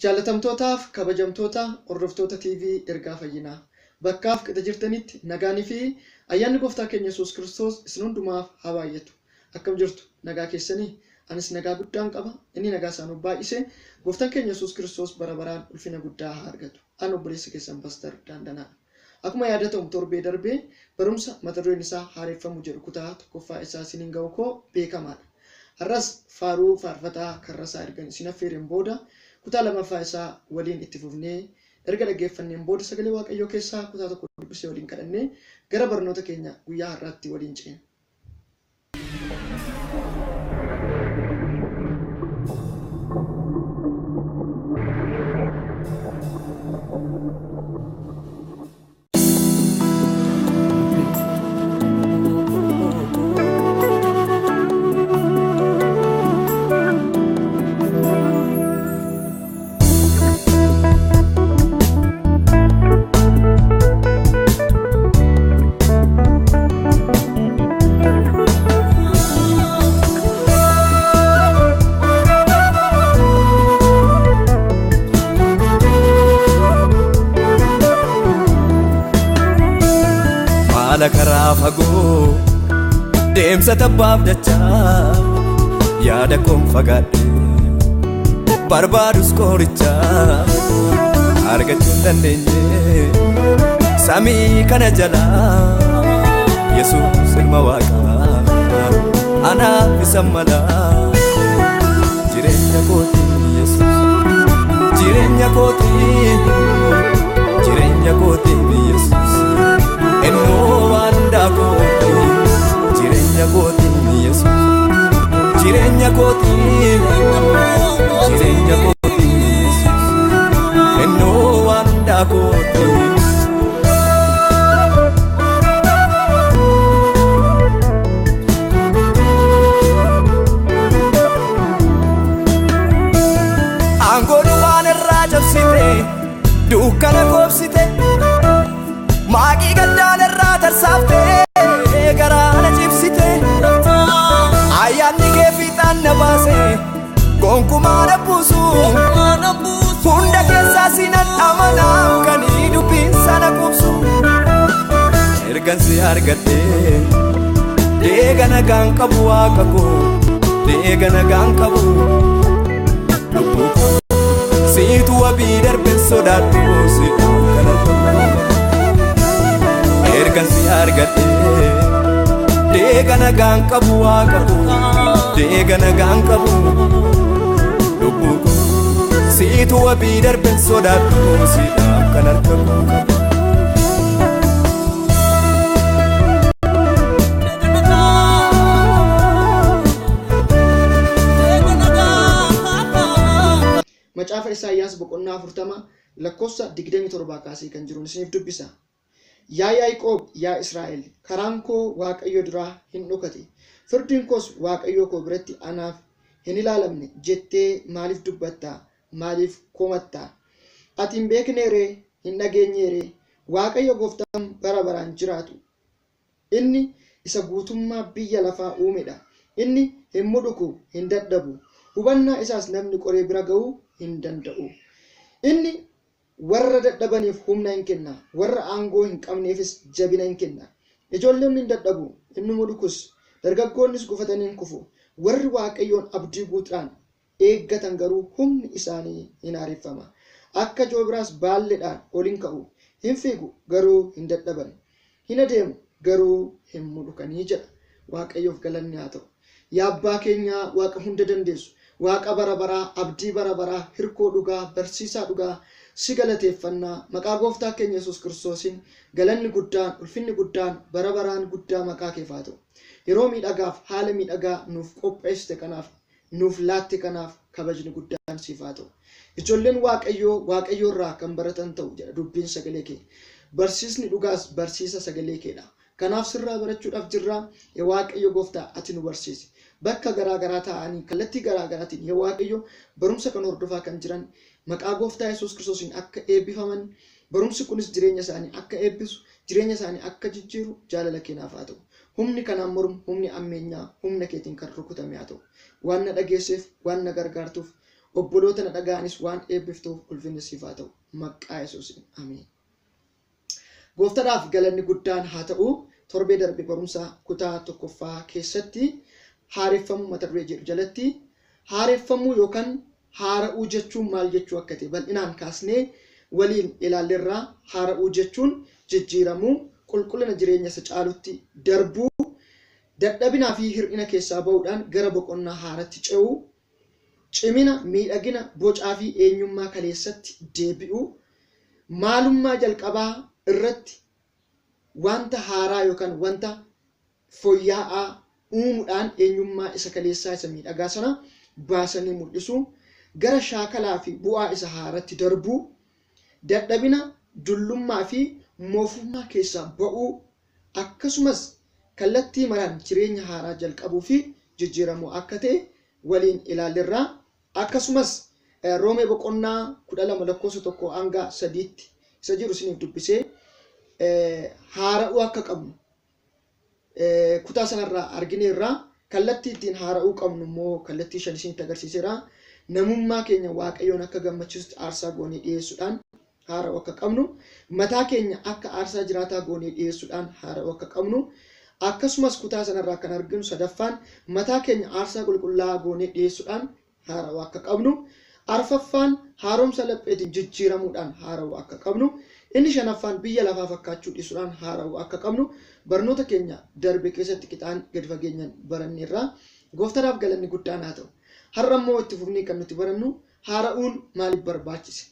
Jaalatamtootaaf kabajamtoota hordoftoota TV Ergaa Fayyinaa bakkaaf qixa jirtanitti nagaanii fi ayyaanni gooftaa keenya Yesuus Kiristoos isin hundumaaf haa baay'atu. Akkam jirtu nagaa keessanii? Anis nagaa guddaan qaba. Inni nagaa isaa nuuf baay'ise. Gooftaan keenya Yesuus Kiristoos bara baraan ulfina guddaa haa argatu. An obboleessa keessan Pastor Daandanaadha. Akkuma yaadatamu torbee darbee barumsa mata dureen isaa haareffamuu jedhu kutaa tokkoffaa isaa isiniin ga'u koo beekamaadha. Har'as faaruu faarfataa Karrasaa ergan isin affeereen booda kutaa lamaffaa isaa waliin itti fufnee erga dhaggeeffanneen booda sagalee Waaqayyoo keessaa kutaa tokko dubbisee waliin kadhannee gara barnoota keenya guyyaa har'aatti waliin ceena. Maala karaa fagoo deemsa tabbaaf dachaa yaada koon fagaadhe barbaadus qorichaa argachuu hin dandeenye samii kana jalaa Yesuus ilma waaqaa anaaf isa malaa jireenya kooti Yesuus jireenya kooti jireenya kooti Yesuus. Ennoo waan hundaa kooti jireenya kooti Yesuus jireenya kooti jireenya kooti Yesuus ennoo waan hundaa kooti. Aangoo waan irraa cabsite dukkana koobsite. Maaqii gaddaan irraa tarsaaftee garaa na cibsite. Ayyaanni kee fiixaan na baase gonkumaa na buusu. Hunda keessaa sinan amanaa kanii dubbiin sana qubsu. Ergan si argadhee deega nagaan qabu waaqa koo deega nagaan qabu lubbuu koo siitu wabii darbeen sodaadhu si kana ta'u. Ergan si argadhee deega nagaan qabu waaqa koo deega nagaan qabu lubbuu koo siitu wabii darbeen sodaadhu siidhaaf kan harka koo qabu. Macaafa Isaayyaas boqonnaa 40 lakkoofsa 27 kaasee kan jiruun isiniif dubbisa. Yaa Yaaqoob, yaa Israa'el, karaan koo Waaqayyo duraa hin dhokate. Firdiin koos Waaqayyo koo biratti anaaf hin ilaalamne jettee maaliif dubbatta? Maaliif komatta? Ati hin beekneeree? Hin dhageenyeeree? Waaqayyo gooftaan bara baraan jiraatu. Inni isa guutummaa biyya lafaa uumedha. Inni hin mudhuku, hin dadhabu. Hubannaa isaas namni qoree bira ga'uu hin danda'u. Inni warra dadhabaniif humna hin kenna, warra aangoo hin qabneefis jabina hin kenna. Ijoolleen hin dadhabu, inni mudhukus, dargaggoonnis gufatanii hin kufu. Warri Waaqayyoon abdii guutuudhaan eeggatan garuu humni isaanii hin haareffama. Akka joobiraas baalleedhaan ol hin ka'u, hin fiigu garuu hin dadhaban, hin adeemu garuu hin mudhukanii jedha. Waaqayyoof galanni haa ta'u. Yaa abbaa keenyaa Waaqa hunda dandeessu, Waaqa bara baraa, abdii bara baraa, hirkoo dhugaa, barsiisaa dhugaa, si galateeffannaa maqaa gooftaa keenya Yesuus Kiristoosiin galanni guddaan, ulfinni guddaan, bara baraan guddaa maqaa keef haa ta'u. Yeroo miidhagaaf haala miidhagaa nuuf qopheessite kanaaf, nuuf laatte kanaaf kabajni guddaan siif haa ta'u. Ijoolleen Waaqayyoo Waaqayyoo irraa kan baratan ta'u jedha dubbiin sagalee kee. Barsiisni dhugaas barsiisa sagalee keedha. Kanaaf sirraa barachuudhaaf jirraa yaa Waaqayyo gooftaa ati nu barsiisi. Bakka garaa garaa taa'anii kallattii garaa garaatiin yaa Waaqayyo barumsa kan hordofaa kan jiran maqaa gooftaa Yesuus Kiristoosiin akka eebbifaman barumsi kunis jireenya isaanii akka eebbisu jireenya isaanii akka jijjiiru jaalala keenaaf haa ta'u. Humni kanaan mormu humni ammeenyaa humna keetiin kan rukutame haa ta'u. Waan na dhageesseef waan na gargaartuuf Obboloota na dhaga'anis waan eebbiftuuf ulfinni siif haa ta'u. Maqaa Yesuusiin ameen. Gooftaadhaaf galanni guddaan haa ta'u. Torbee darbe barumsa kutaa tokkoffaa keessatti haareffamuu mata duree jedhu jalatti haareffamuu yookaan haara'uu jechuun maal jechuu akka ta'e bal'inaan kaasnee waliin ilaalleerraa. Haara'uu jechuun jijjiiramuu, qulqullina jireenya isa caalutti darbuu, dadhabinaa fi hir'ina keessaa ba'uudhaan gara boqonnaa haaratti ce'uu, cimina, miidhagina, bocaa fi eenyummaa kaleessatti deebi'uu, maalummaa jalqabaa irratti wanta haaraa yookaan wanta fooyya'aa uumuudhaan eenyummaa isa kaleessaa isa miidhagaa sana baasanii mul'isuu, gara shaakalaa fi bu'aa isa haaratti darbuu, dadhabina, dullummaa fi moofummaa keessaa ba'uu, akkasumas kallattii maraan jireenya haaraa jalqabuu fi jijjiiramuu akka ta'e waliin ilaalleerraa. Akkasumas Roomee boqonnaa 12 lakkoofsa 1 hanga 3tti isa jiru isiniif dubbisee haara'uu akka qabnu kutaa sanarraa argineerraa. Kallattii ittiin haara'uu qabnu immoo kallattii 5 isinitti agarsiiseera. Namummaa keenya Waaqayyoon akka gammachiisutti aarsaa goonee dhiyeessuudhaan haara'uu akka qabnu, mataa keenya akka aarsaa jiraataa goonee dhiyeessuudhaan haara'uu akka qabnu, akkasumas kutaa sanarraa kan arginu sadaffaan mataa keenya aarsaa qulqullaa'aa goonee dhiyeessuudhaan haara'uu akka qabnu, arfaffaan haaromsa lapheetiin jijjiiramuudhaan haara'uu akka qabnu, inni shanaffaan biyya lafaa fakkaachuu dhiisuudhaan haara'uu akka qabnu barnoota keenya darbe keessatti qixaan gadi fageenyaan baranneerra. Gooftaadhaaf galanni guddaan haa ta'u. Har'a immoo itti fufnee kan nuti barannu haara'uun maaliif barbaachise?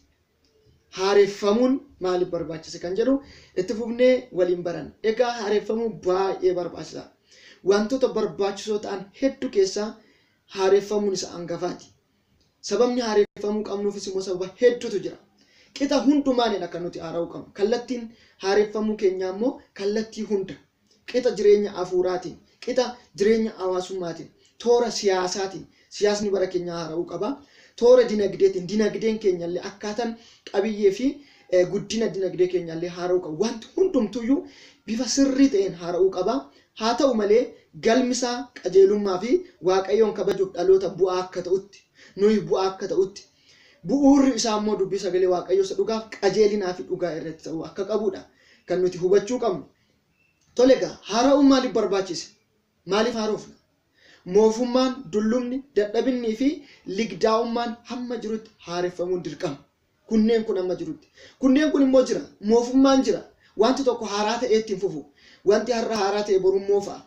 Haareffamuun maaliif barbaachise kan jedhu itti fufnee waliin baranna. Egaa haareffamuun baay'ee barbaachisaadha. Wantoota barbaachisoo ta'an hedduu keessaa haareffamuun isa hangafaati. Sababni haareffamuu qabnuufis immoo sababa hedduutu jira. Qixa hundumaanidha kan nuti haara'uu qabnu. Kallattiin haareffamuu keenyaa immoo kallattii hunda. Qixa jireenya hafuuraatiin, qixa jireenya hawaasummaatiin, toora siyaasaatiin, siyaasni bara keenyaa haara'uu qaba. Toora dinagdeetiin, dinagdeen keenyallee akkaataan qabiyyee fi guddina dinagdee keenyallee haara'uu qaba. Wanti hundumtuyyuu bifa sirrii ta'een haara'uu qaba. Haa ta'u malee galmisaa qajeelummaa fi Waaqayyoon kabajuuf dhaloota bu'aa akka ta'utti, nuyi bu'aa akka ta'utti, bu'uurri isaa immoo dubbii sagalee Waaqayyoo isa dhugaaf qajeelinaa fi dhugaa irratti ta'uu akka qabudha kan nuti hubachuu qabnu. Tole egaa haara'uun maaliif barbaachise? Maaliif haarofna? Moofummaan, dullumni, dadhabinnii fi ligdaa'ummaan hamma jirutti haareffamuun dirqama. Kunneen kun hamma jirutti. Kunneen kun immoo jira. Moofummaan jira. Wanti tokko haaraa ta'ee ittiin fufu. Wanti har'a haaraa ta'e boru moofa'a.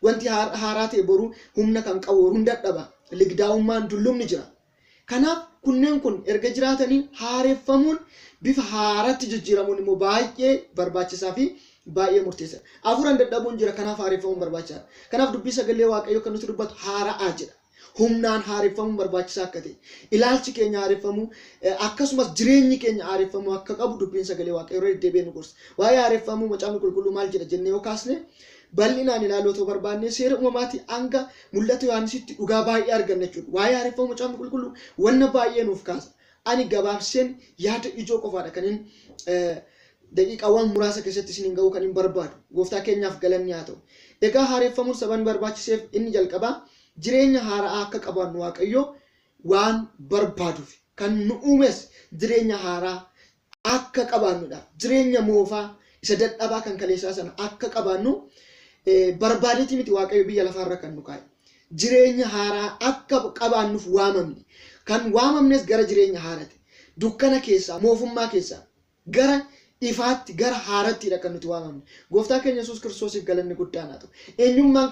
Wanti haaraa ta'e boru humna kan qabu boru hin dadhaba. Ligdaa'ummaan, dullumni jira. Kanaaf kunneen kun erga jiraatanii haareffamuun bifa haaraatti jijjiiramuun immoo baay'ee barbaachisaa fi baay'ee murteessaadha. Hafuuraan dadhabuun jira, kanaaf haareffamuun barbaachisaadha. Kanaaf dubbii sagalee Waaqayyoo kan nuti dubbatu haara'aa jedha. Humnaan haareffamuun barbaachisaa akka ta'e, ilaalchi keenya haareffamuu, akkasumas jireenyi keenya haareffamuu akka qabu dubbiin sagalee Waaqayyoo irra deddeebi'ee nu gorsa. Waa'ee haareffamuu macaafni qulqulluu maal jedha jennee yoo kaasne bal'inaan ilaaluu otoo barbaanne seera uumamaatii hanga mul'ata Yohaannisitti dhugaa baay'ee arganna jechuudha. Waa'ee haareffamuu macaafni qulqulluu wanna baay'ee nuuf kaasa. Ani gabaabseen yaada ijoo qofaadha kan hin daqiiqaawwan muraasa keessatti isiniin ga'uu kan hin barbaadu. Gooftaa keenyaaf galanni haa ta'u. Egaa haareffamuun sababni barbaachiseef inni jalqabaa jireenya haaraa akka qabaannu Waaqayyo waan barbaaduuf, kan nu uumes jireenya haaraa akka qabaannudha. Jireenya moofaa isa dadhabaa kan kaleessaa sana akka qabaannu barbaadeeti miti Waaqayyo biyya lafaarra kan nu kaa'e. Jireenya haaraa akka qabaannuuf waamamne. Kan waamamnes gara jireenya haaraati. Dukkana keessaa, moofummaa keessaa gara ifaatti, gara haarattiidha kan nuti waamamne. Gooftaa keenya Yesuus Kiristoosiif galanni guddaan haa ta'u. Eenyummaan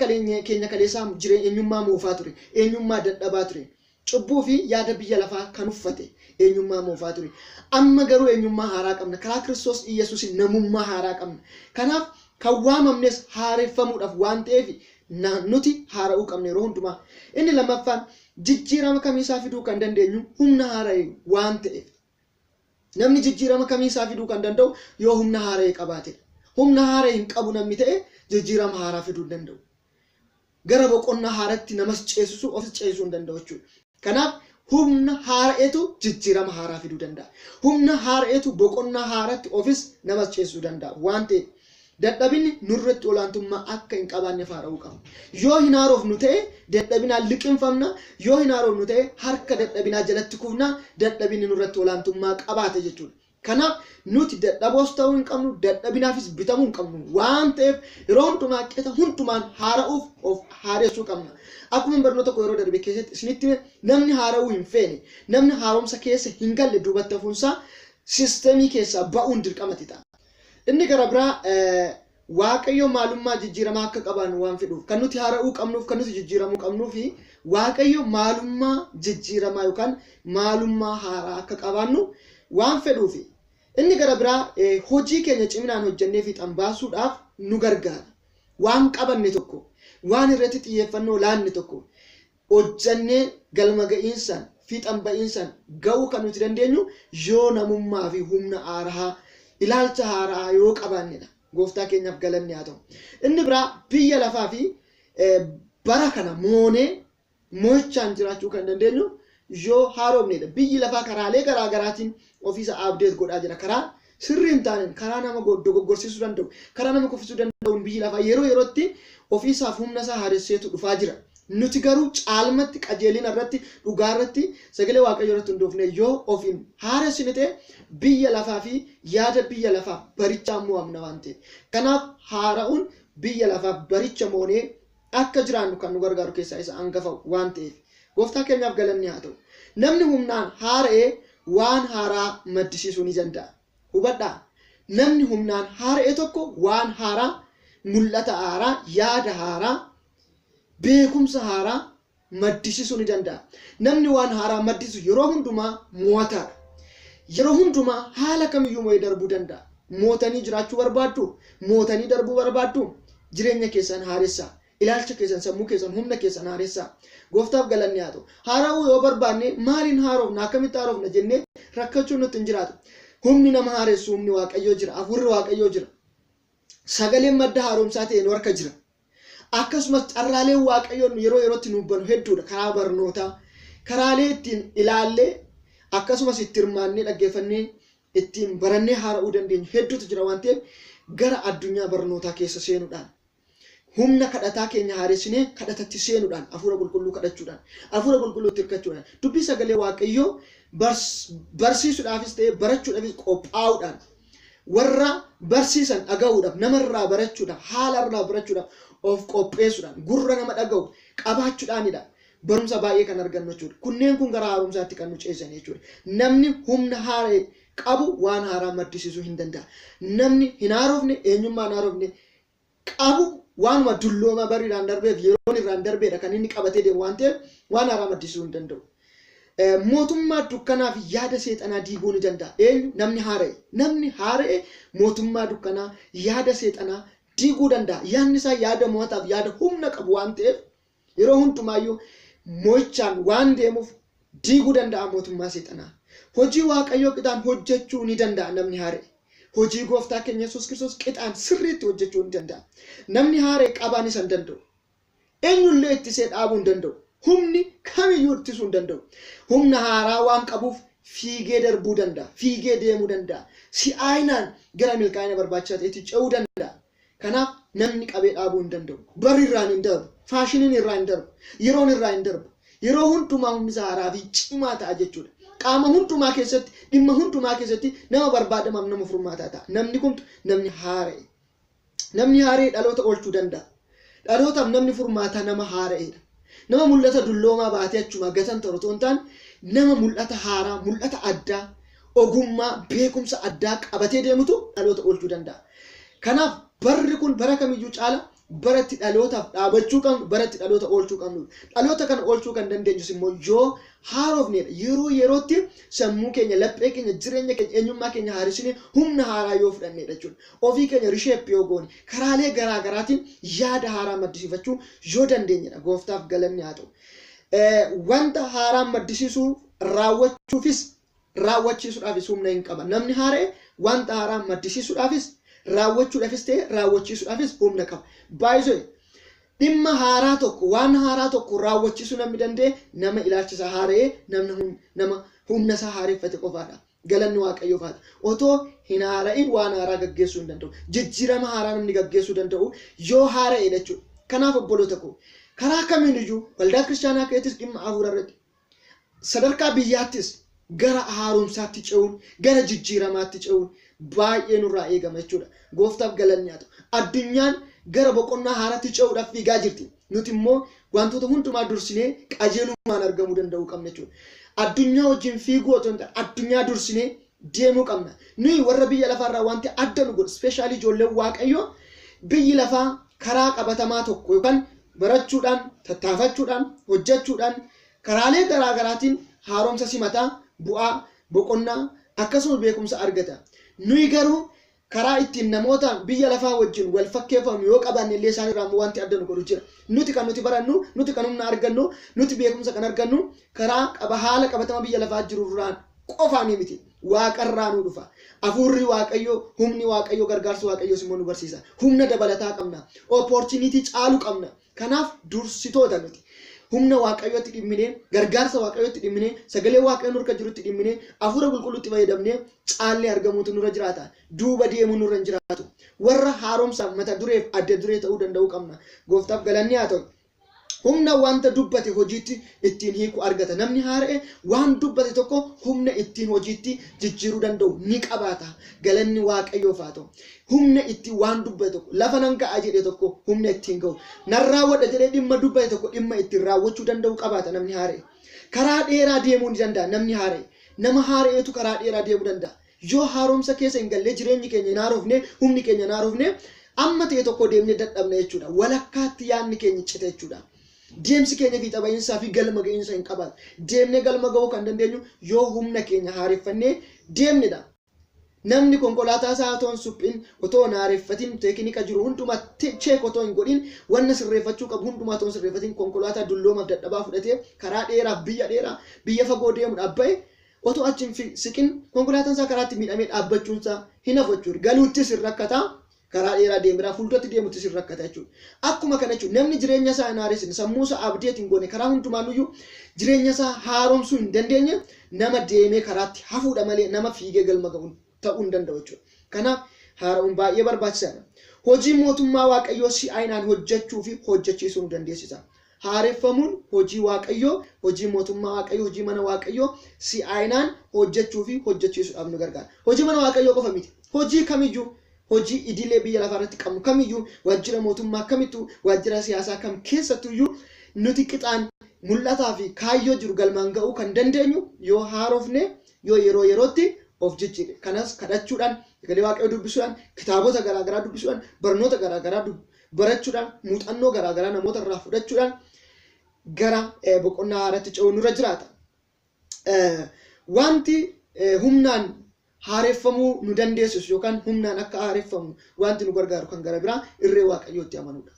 keenya kaleessaa eenyummaa moofaa ture, eenyummaa dadhabaa ture. Cubbuu fi yaada biyya lafaa kan uffate eenyummaa moofaa ture. Amma garuu eenyummaa haaraa qabna. Karaa Kiristoos Iyyasuusin namummaa haaraa qabna. Kanaaf kan waamamnes haareffamuudhaaf waan ta'eef nuti haara'uu qabna yeroo hundumaa. Inni lammaffaan jijjiirama kamiisaa fiduu kan dandeenyu humna haara'e waan ta'eef. Namni jijjiirama kamiisaa fiduu kan danda'u yoo humna haara'e qabaatedha. Humna haara'e hin qabu namni ta'e jijjiirama haaraa fiduu hin danda'u. Gara boqonnaa haaratti namas ceesisuu ofis ceesisuu hin danda'u jechuudha. Kanaaf humna haara'etu jijjiirama haaraa fiduu danda'a. Humna haara'etu boqonnaa haaratti ofis namas ceesisuu danda'a waan ta'eef. Dadhabinni nurratti olaantummaa akka hin qabaanneef haara'uu qabna. Yoo hin haarofnu ta'e dadhabinaan liqinfamna. Yoo hin haarofnu ta'e harka dadhabinaa jalatti kufna. Dadhabinni nurratti olaantummaa qabaate jechuudha. Kanaaf nuti dadhaboos ta'uu hin qabnu, dadhabinaafis bitamuu hin qabnu waan ta'eef yeroo hundumaa qixa hundumaan haara'uuf of haaressuu qabna. Akkuma barnoota tokko yeroo darbe keessatti isinitti namni haara'uu hin feene, namni haaromsa keessa hin galle duubatti hafuunsaa siistemii keessaa ba'uun dirqamatti ta'a. Inni gara biraa Waaqayyo maalummaa jijjiiramaa akka qabaannu waan fedhuuf kan nuti haara'uu qabnuuf kan nuti jijjiiramuu qabnuu fi Waaqayyo maalummaa jijjiiramaa yookaan maalummaa haaraa akka qabaannu waan fedhuufi. Inni gara biraa hojii keenya ciminaan hojjennee fiixan baasuudhaaf nu gargaara. Waan qabanne tokko, waan irratti xiyyeeffannoo laanne tokko hojjennee galma ga'iinsaan fiixan ba'iinsaan ga'uu kan nuti dandeenyu yoo namummaa fi humna haaraa, ilaalcha haaraa yoo qabaannedha. Gooftaa keenyaaf galanni haa ta'u. Inni biraa biyya lafaa fi bara kana moonee mo'ichaan jiraachuu kan dandeenyu yoo haaromnedha. Biyyi lafaa karaalee garaa garaatiin ofiisa abdeet godhaa jira. Karaa sirrii hin taaneen, karaa nama dogoggorsiisuu danda'u, karaa nama kuffisuu danda'uun biyyi lafaa yeroo yerootti ofiisaaf humna isaa haaresseetu dhufaa jira. Nuti garuu caalmatti qajeelina irratti, dhugaa irratti, sagalee Waaqayyoo irratti hundoofne yoo ofiin haaressine ta'e biyya lafaa fi yaada biyya lafaa barichaa mo'amna waan ta'eef. Kanaaf haara'uun biyya lafaa baricha moonee akka jiraannu kan nu gargaaru keessaa isa hangafa waan ta'eef. Gooftaa keenyaaf galanni haa ta'u. Namni humnaan haara'ee waan haaraa maddisiisuu ni danda'a. Hubadhaa. Namni humnaan haara'e tokko waan haaraa, mul'ata haaraa, yaada haaraa, beekumsa haaraa maddisiisuu ni danda'a. Namni waan haaraa maddisiisu yeroo hundumaa mo'ataadha. Yeroo hundumaa haala kamiyyuu mo'ee darbuu danda'a. Mootanii jiraachuu barbaaddu? Mootanii darbuu barbaaddu? Jireenya keessan haaressaa. Ilaalcha keessan, sammuu keessan, humna keessan haaressaa. Gooftaaf galanni haa ta'u. Haara'uu yoo barbaanne maaliin haarofna, akkamitti haarofna jennee rakkachuun nutti hin jiraatu. Humni nama haaressu humni Waaqayyoo jira. Hafuurri Waaqayyoo jira. Sagaleen madda haaromsaa ta'e nu harka jira. Akkasumas carraaleen Waaqayyoon yeroo yerootti nuuf banu hedduudha. Karaa barnootaa, karaalee ittiin ilaallee akkasumas itti hirmaannee dhaggeeffannee ittiin barannee haara'uu dandeenyu hedduutu jira waan ta'eef gara addunyaa barnootaa keessa seenuudhaan humna kadhataa keenya haaressinee kadhatatti seenuudhaan hafuura qulqulluu kadhachuudhaan hafuura qulqulluutti hirkachuudhaan dubbii sagalee Waaqayyoo barsiisuudhaafis ta'ee barachuudhaafis qophaa'uudhaan warra barsiisan dhaga'uudhaaf, namarraa barachuudhaaf, haalarraa barachuudhaaf of qopheessuudhaan gurra nama dhaga'u qabaachuudhaanidha. Barumsa baay'ee kan argannu jechuudha. Kunneen kun gara haaromsaatti kan nu ceesan jechuudha. Namni humna haara'e qabu waan haaraa maddisiisuu hin danda'a. Namni hin haarofne, eenyummaa hin haarofne qabu waanuma dulloomaa bariidhaan darbeef yeroon irraan darbeedha kan inni qabatee deemu waan ta'eef waan haaraa maddisiisuu hin danda'u. Mootummaa dukkanaa fi yaada seexanaa diiguu ni danda'a. Eenyu? Namni haara'e. Namni haara'e mootummaa dukkanaa, yaada seexanaa diiguu danda'a. Yaadni isaa yaada mo'ataaf yaada humna qabu waan ta'eef yeroo hundumaayyuu mo'ichaan waan deemuuf diiguu danda'a mootummaa seexanaa. Hojii Waaqayyoo qixaan hojjechuu ni danda'a namni haara'e. Hojii gooftaa keenya Yesuus Kiristoos qixaan sirriitti hojjechuu ni danda'a. Namni haara'e qabaan isa hin danda'u. Eenyullee ittisee dhaabuu hin danda'u. Humni kamiyyuu ittisuu hin danda'u. Humna haaraa waan qabuuf fiigee darbuu danda'a. Fiigee deemuu danda'a. Si'aayinaan gara milkaa'ina barbaachisaa ta'etti ce'uu danda'a. Kanaaf namni qabee dhaabuu hin danda'u. Barri irraan hin darbu. Faashiniin irraa hin darbu. Yeroon irraa hin darbu. Yeroo hundumaa humni isaa haaraa fi cimaa ta'a jechuudha. Qaama hundumaa keessatti, dhimma hundumaa keessatti nama barbaadamaaf nama furmaataa ta'a. Namni kun namni haara'e. Namni haara'e dhaloota oolchuu danda'a. Dhalootaaf namni furmaataa nama haara'edha. Nama mul'ata dulloomaa baatee achuma gatan ta'u otoo hin taane nama mul'ata haaraa, mul'ata addaa, ogummaa, beekumsa addaa qabatee deemutu dhaloota oolchuu danda'a. Kanaaf barri kun bara kamiyyuu caala baratti dhalootaaf dhaabachuu qabnu, baratti dhaloota oolchuu qabnu. Dhaloota kana oolchuu kan dandeenyus immoo yoo haarofnedha. Yeroo yerootti sammuu keenya, laphee keenya, jireenya keenya, eenyummaa keenya haaressinee humna haaraa yoo fudhannedha jechuudha. Ofii keenya risheep yoo goone, karaalee garaa garaatiin yaada haaraa maddisiifachuu yoo dandeenyedha. Gooftaaf galanni haa ta'u. Wanta haaraa maddisiisuu raawwachuufis raawwachiisuudhaafis humna hin qaba. Namni haara'e wanta haaraa maddisiisuudhaafis raawwachuudhaafis ta'e raawwachiisuudhaafis humna qaba. Baay'isoo dhimma haaraa tokko, waan haaraa tokko raawwachiisuu namni danda'e nama ilaalcha isaa haara'ee, nama humna isaa haareffate qofaadha. Galanni Waaqayyoof haa ta'u. Otoo hin haara'in waan haaraa gaggeessuu hin danda'u. Jijjiirama haaraa namni gaggeessuu danda'u yoo haara'e jechuudha. Kanaaf obboloota koo, karaa kamiin iyyuu waldaa kiristaanaa keessattis dhimma hafuura irratti sadarkaa biyyaattis gara haaromsaatti ce'uun, gara jijjiiramaatti ce'uun baay'ee nurraa eegama jechuudha. Gooftaaf galanni haa ta'u. Addunyaan gara boqonnaa haaraatti ce'uudhaaf fiigaa jirti. Nuti immoo wantoota hundumaa dursinee qajeelummaan argamuu danda'uu qabna jechuudha. Addunyaa wajjin fiiguu otoo hin taane addunyaa dursinee deemuu qabna. Nuyi warra biyya lafaarraa wanti adda nu godhu, ispeeshaalii ijoolleen Waaqayyoo, biyyi lafaa karaa qabatamaa tokko yookaan barachuudhaan, tattaafachuudhaan, hojjechuudhaan karaalee garaa garaatiin haaromsa simataa, bu'aa, boqonnaa akkasumas beekumsa argata. Nuyi garuu karaa ittiin namoota biyya lafaa wajjin wal fakkeeffamu yoo qabaanne illee isaan irraa immoo wanti adda nu godhu jira. Nuti kan nuti barannu, nuti kan humna argannu, nuti beekumsa kan argannu karaa qaba haala qabatama biyya lafaa jiru irraan qofaanii miti. Waaqarraa nu dhufa. Hafuurri Waaqayyoo, humni Waaqayyoo, gargaarsi Waaqayyoos immoo nu barsiisa. Humna dabalataa qabna. Opportunity caalu qabna. Kanaaf dursitoota nuti. Humna Waaqayyootti dhimminee, gargaarsa Waaqayyootti dhimminee, sagalee Waaqayyoo nurka jirutti dhimminee, hafuura qulqulluutti fayyadamnee caallee argamuutu nurra jiraata. Duuba deemuu nurra hin jiraatu. Warra haaromsaaf mata dureef adda duree ta'uu danda'uu qabna. Gooftaaf galanni haa ta'u. Humna wanta dubbate hojiitti ittiin hiiku argata. Namni haara'e waan dubbate tokko humna ittiin hojiitti jijjiiruu danda'u ni qabaata. Galanni Waaqayyoof haa ta'u. Humna ittiin waan dubbate tokko, lafa nan ga'a jedhe tokko humna ittiin ga'u, nan raawwadha jedhee dhimma dubbate tokko dhimma ittiin raawwachuu danda'u qabaata namni haara'e. Karaa dheeraa deemuu ni danda'a namni haara'e. Nama haara'etu karaa dheeraa deemuu danda'a. Yoo haaromsa keessa hin gallee, jireenyi keenya hin haarofne, humni keenya hin haarofne, amma ta'e tokko deemnee dadhabna jechuudha. Walakkaatti yaadni keenya cita jechuudha. Deemsi keenya fiixa ba'iinsaa fi galma ga'iinsa hin qabaatu. Deemnee galma ga'uu kan dandeenyu yoo humna keenya haareffannee deemnedha. Namni konkolaataa isaa otoo hin suphin, otoo hin haareffatin, teeknika jiru hundumaa check otoo hin godhin, wanna sirreeffachuu qabu hundumaa otoo hin sirreeffatin konkolaataa dulloomaaf dadhabaa fudhatee karaa dheeraaf biyya dheeraa biyya fagoo deemuudhaaf bahe, otoo achi hin siqin konkolaataan isaa karaatti miidhamee dhaabbachuun isaa hin hafu jechuudha. Galuuttis hin rakkataa, karaa dheeraa deemeera, fuulduratti deemuttis hin rakkata jechuudha. Akkuma kana jechuudha, namni jireenya isaa hin haaressine, sammuu isaa abdeet hin goone, karaa hundumaanuyyuu jireenya isaa haaromsuu hin dandeenye, nama deemee karaatti hafuudha malee nama fiigee galma ga'u ta'uu hin danda'u jechuudha. Kanaaf haara'uun baay'ee barbaachisaadha. Hojii mootummaa Waaqayyoo si'aayinaan hojjechuu fi hojjechiisuu nu dandeessisa. Haareffamuun hojii Waaqayyoo, hojii mootummaa Waaqayyoo, hojii mana Waaqayyoo si'aayinaan hojjechuu fi hojjechiisuudhaaf nu gargaara. Hojii mana Waaqayyoo qofa miti. Hojii kamiyyuu, hojii idilee biyya lafaa irratti qabnu kamiyyuu, waajjira mootummaa kamittuu, waajjira siyaasaa kam keessattuyyuu nuti qixaan mul'ataa fi kaayyoo jiru galmaan ga'uu kan dandeenyu yoo haarofne, yoo yeroo yerootti of jijjiirre. Kanas kadhachuudhaan, sagalee Waaqayyoo dubbisuudhaan, kitaabota garaagaraa dubbisuudhaan, barnoota garaagaraa barachuudhaan, muuxannoo garaagaraa namoota irraa fudhachuudhaan gara boqonnaa haaraatti ce'uu nurra jiraata. Wanti humnaan haareffamuu nu dandeessisu yookaan humnaan akka haareffamu wanti nu gargaaru kan gara biraa irree Waaqayyootti amanuudha.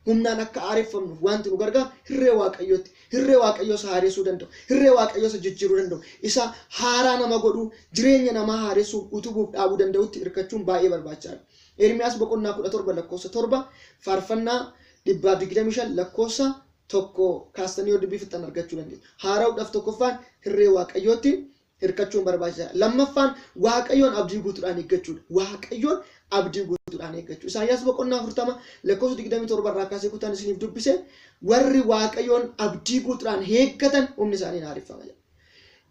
Humnaan akka haareffamnuuf wanti nu gargaaru irree Waaqayyootti. Irree Waaqayyoo isa haaressuu danda'u. Irree Waaqayyoo isa jijjiiruu danda'u. Isa haaraa nama godhuu, jireenya namaa haaressuu, utubuuf dhaabuu danda'utti hirkachuun baay'ee barbaachisaadha. Ermiyaas boqonnaa 17 lakkoofsa 7, faarfannaa 125 lakkoofsa 1 kaastanii yoo dubbiftan argachuu dandeessu. Haara'uudhaaf tokkoffaan irree Waaqayyootti hirkachuun barbaachisaadha. Lammaffaan Waaqayyoon abdii guutuudhaan eeggachuudha. Waaqayyoon abdii guutuudhaan eeggachuu. Isaayyaas boqonnaa 40 lakkoofsa 27 irraa kaasee kutaan isiniif dubbise, warri Waaqayyoon abdii guutuudhaan eeggatan humni isaanii haareffama jedha.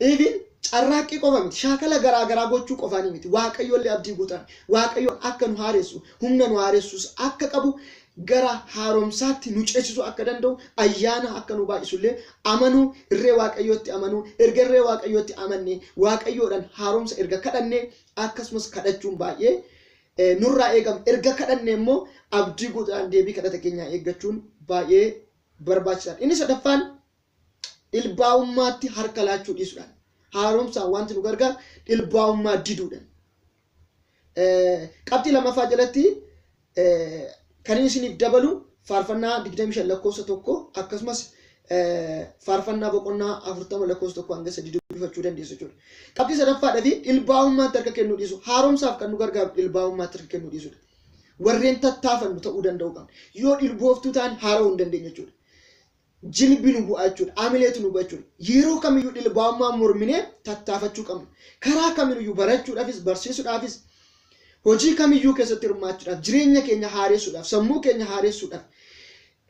Even carraaqqii qofa miti, shaakala garaa garaa gochuu qofaanii miti. Waaqayyoollee abdii guutuudhaan, Waaqayyoon akka nu haaressu, humna nu haaressus akka qabu, gara haaromsaatti nu ceesisuu akka danda'u, ayyaana akka nu baay'isullee amanuu, irree Waaqayyootti amanuu, erga irree Waaqayyootti amanne, Waaqayyoodhaan haaromsa erga kadhanne, akkasumas kadhachuun baay'ee nurraa eegama. Erga kadhanne immoo abdii guutuudhaan deebii kadhata keenyaa eeggachuun baay'ee barbaachisaadha. Inni sadaffaan dhilbaa'ummaatti harka laachuu dhiisuudhaan. Haaromsaan wanti nu gargaaru dhilbaa'ummaa diduudhaan. Qabxii lammaffaa jalatti kan inni isiniif dabalu faarfannaa 25 lakkoofsa 1, akkasumas faarfannaa boqonnaa 40 lakkoofsa 1 hanga 3 dubbifachuu dandeessu jechuudha. Qabxii sadaffaadhaa fi dhilbaa'ummaatti harka kennuu dhiisu. Haaromsaaf kan nu gargaaru dhilbaa'ummaatti harka kennuu dhiisudha. Warreen tattaafannu ta'uu danda'u qabna. Yoo dhilbooftuu ta'an haara'uu hin dandeenyu jechuudha. Jilbi nu bu'a jechuudha. Amileetu nu bu'a jechuudha. Yeroo kamiyyuu dhilbaa'ummaa morminee tattaafachuu qabna. Karaa kamiyyuu barachuudhaafis barsiisuudhaafis hojii kamiyyuu keessatti hirmaachuudhaaf jireenya keenya haaressuudhaaf sammuu keenya haaressuudhaaf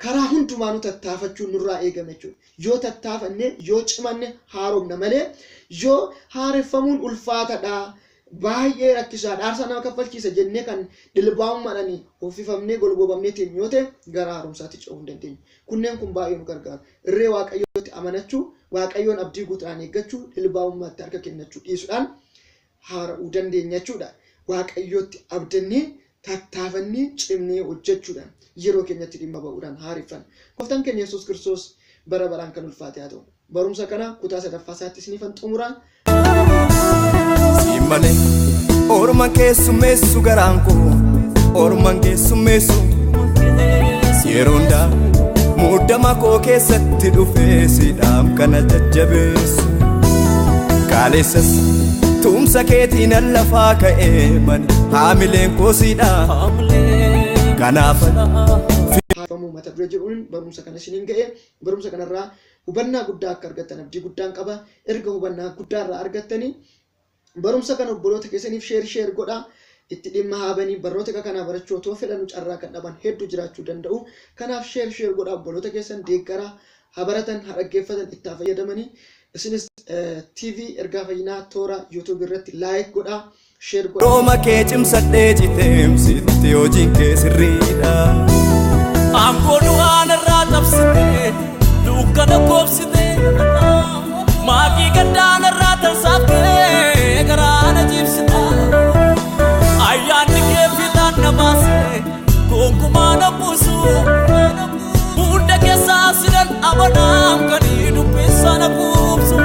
karaa hundumaanuu tattaafachuun nurraa eegama jechuudha. Yoo tattaafanne yoo cimanne haaromna malee yoo haareffamuun ulfaatadha baay'ee rakkisaadha aarsaa nama kaffalchiisa jennee kan dhilbaa'ummaadhaan uffifamnee golgoobamnee teenyu yoo ta'e gara haaromsaatti ce'uu hin dandeenyu. Kunneen kun baay'ee nu gargaaru. Irree Waaqayyootti amanachuu, Waaqayyoon abdii guutuudhaan eeggachuu, dhilbaa'ummaatti harka kennachuu dhiisuudhaan haara'uu dandeenya jechuudha. Waaqayyootti abdannee tattaafannee cimnee hojjechuudhaan yeroo keenyatti dhimma ba'uudhaan haareffanna. Gooftaan keenya Yesuus Kiristoos bara baraan kan ulfaate haa ta'u. Barumsa kana kutaa sadaffaa isaatti isiniifan xumuraa. Siin malee orma keessummeessu garaan koo orman keessummeessu yeroo hundaa muddama koo keessatti dhufee siidhaam kana jajjabeessu kaaleessas tumsa keetiin an lafaa ka'ee mani haamileen koo siidha kanaafan Haareffamuu mata duree jedhuun barumsa kana isiniin ga'e. Barumsa kanarraa hubannaa guddaa akka argattan abdii guddaan qaba. Erga hubannaa guddaa irraa argattanii barumsa kana obboloota keessaniif share share godhaa. Itti dhimma haabanii barnoota akka kanaa barachuu otoo fedhanuu carraa kan dhaban hedduu jiraachuu danda'u. Kanaaf share share godhaa obboloota keessan deeggaraa haa baratan haa dhaggeeffatan itti haa fayyadamanii. Isinis TV Ergaa Fayyinaa toora YouTube irratti like godhaa share godhaa. Rooma kee cimsadhee citeemsitti hojiin kee sirriidha. Aangoo du'aan irraa cabsite, dukkana koobsite, maakii gaddaan irraa tarsaafte, garaa na ciibsite. Ayyaanni kee fiixaan na baase, gonkumaa na buusu. Hunda keessaa sidan amanaam kan dubbisaa na quubsu.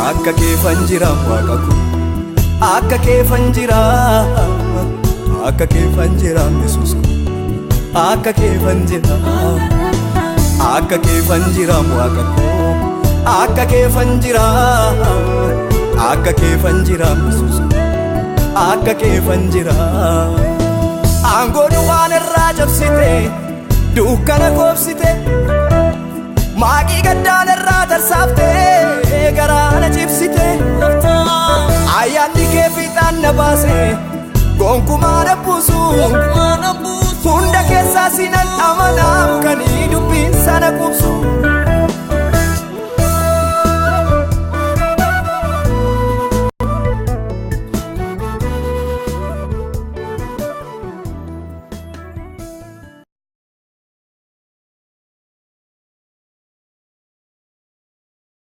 Akka keefan jira waaqa koo akka keefan jira akka keefan jira Yesuus koo akka keefan jira akka keefan jira waaqa koo akka keefan jira akka keefan jira Yesuus koo akka keefan jira aangoo duwwaan irraa cabsite dukkana koobsite maaqii gaddaan irraa tarsaafte garaa na cibsite ayyaanni kee fiixaan na baase gonkumaa na buusu hunda keessaa sinan amanaam kanii dubbiin sana quubsu.